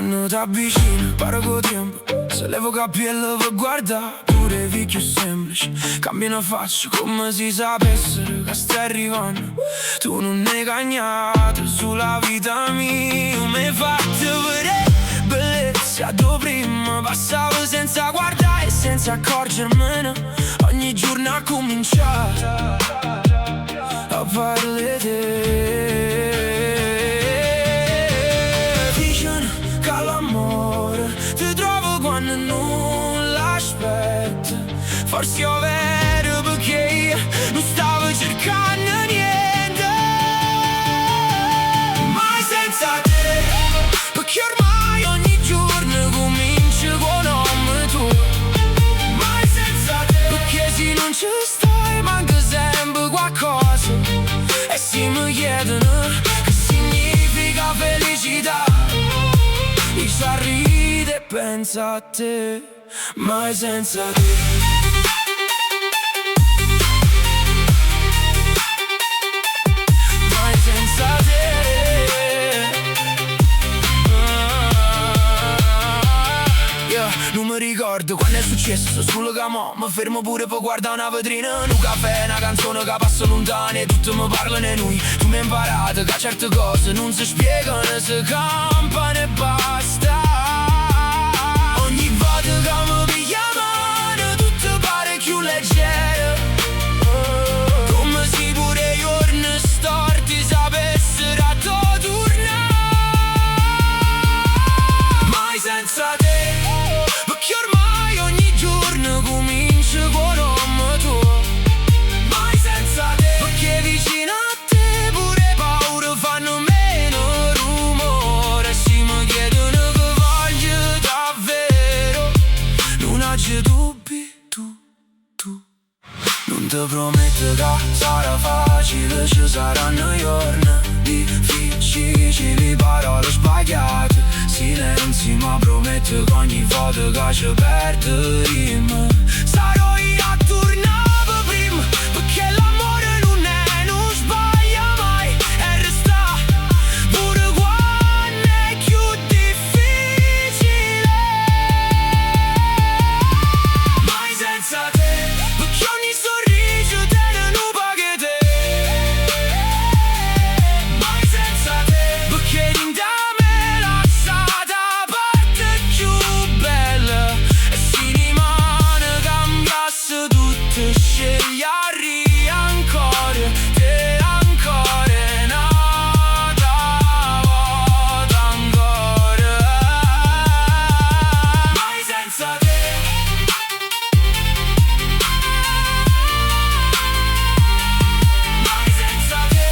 Quanno t'avvicini, pare che 'o tiempo Se leva 'o cappiello pe' guardà Pure 'e vie cchiù semplici Cambiano faccia comme si sapessero che stai arrivanno Tu nun è cagnato Sulo 'a vita mia M'hê fatto vedè Bellezza addò primma Passavo senza guardà e senza accorgermene Ogni giorno accummencia A parlà 'e te. Diceno che l'amore Ti trovo quando nun l'aspetta Forse è overo perché io non stavo cercando niente Mai senza te Perché ormai ogni giorno comincio con nome tuo Mai senza te Perché se non ci stai manca sempre qualcosa E se mi chiedono che significa felicità Io sorrido e penso a te Mai senza te. Mai senza te. Ah, yeah, non mi ricordo quando è successo Solo che mo mi fermo pure per guardare una vetrina Un caffè, una canzone che passa lontano E tutti mi parlano di noi Tu mi hai imparato che certe cose non si spiegano Si campano e basta Ogni volta che mi piglia mano Tutto pare più leggero Come se pure i giorni storti sapessero a tornare Mai senza te Perché ormai ogni giorno comincia con nome tuo Mai senza te Perché vicino a te pure paure fanno meno rumore Se mi chiedono che voglio davvero Non ho dubbi, tu, tu Non ti prometto che sarà facile Ci saranno giorni difficili Parole sbagliate, silenzi Ma prometto che ogni volta che ci perderemo Sarò io a tornare prima Perché l'amore non è, non sbaglia mai E resta pure quando è più difficile Mai senza te Perché ogni sorriso tiene un poco 'e te Mai senza te Perché dint' me lasciata 'a parte cchiù bella E se dimane cambiasse tutto Sceglierei ancora te ancora n'ata volta ancora Mai senza te Mai senza te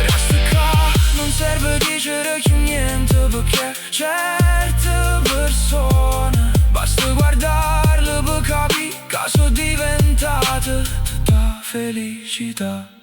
Resto qua, non serve dicere più niente perché certe persone basta guardarle per capire che sono diventate tutta felicità.